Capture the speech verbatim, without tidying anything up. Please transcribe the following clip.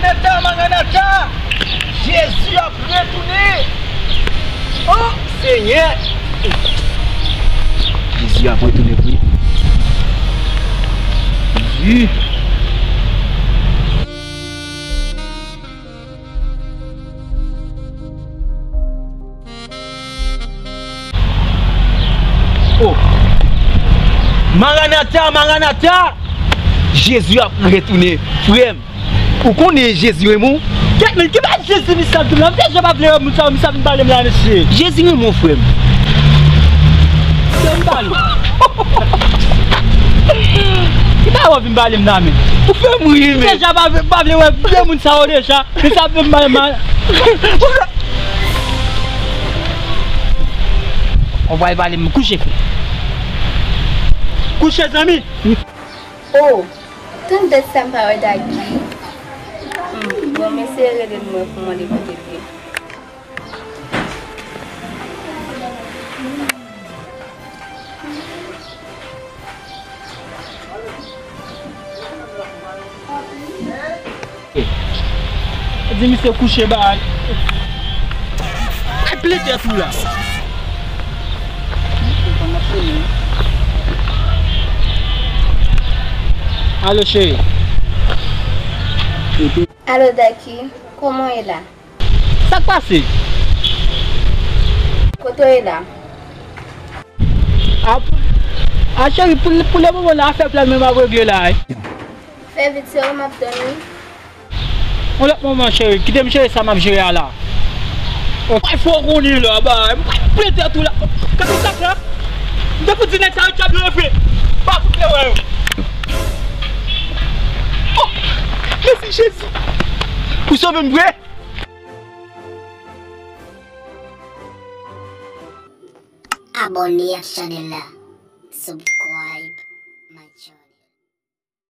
Maranata, Maranata! Jezi ap retounen! Oh, Senyè! Jezi ap retounen vre. Jezi. Oh! Maranata, Maranata! Jezi ap retounen, frè m. Ou konnen Jezi renmen w? Kèt men, ki bagay Jezi misye ap di m la? Deja pa vle wè moun sa yo, misye ap vin pale m la, mesye. Jezi renmen w, frè m. Vin pale. Ki bagay w ap vin pale m la, men? Ou fè m ri, men. Deja pa vle, pa vle wè vye moun sa yo deja. Misye ap vin pale m la. Ou pral pale m kouche, frè. Kouche, zanmi. Oh, tann dat sa m pa wè Daki. Hmm, bon, m eseye rele l mwen pou mande kote l ye. Di misye kouche ba. Mwen plete tou la. Alo, cheri. Alo, Daki, kòman w ye la? Sa k pase? Kote w ye la? A, pou, a, cheri, pou, pou le moman la, afè plan mwen m ap regle la, wi. Fè vit, se ou m ap tann, wi. Yon lòt moman, cheri, kite m jere sa m ap jere a la. Mwen fò konnen la, ba, mwen plete tou la. Gade sa la. M te fout di nèg sa yo djab yo vre. Pa fout le wè yo. Oh, mèsi Jezi. Ou sove m vre? Abòne ak chanèl la. Subscribe.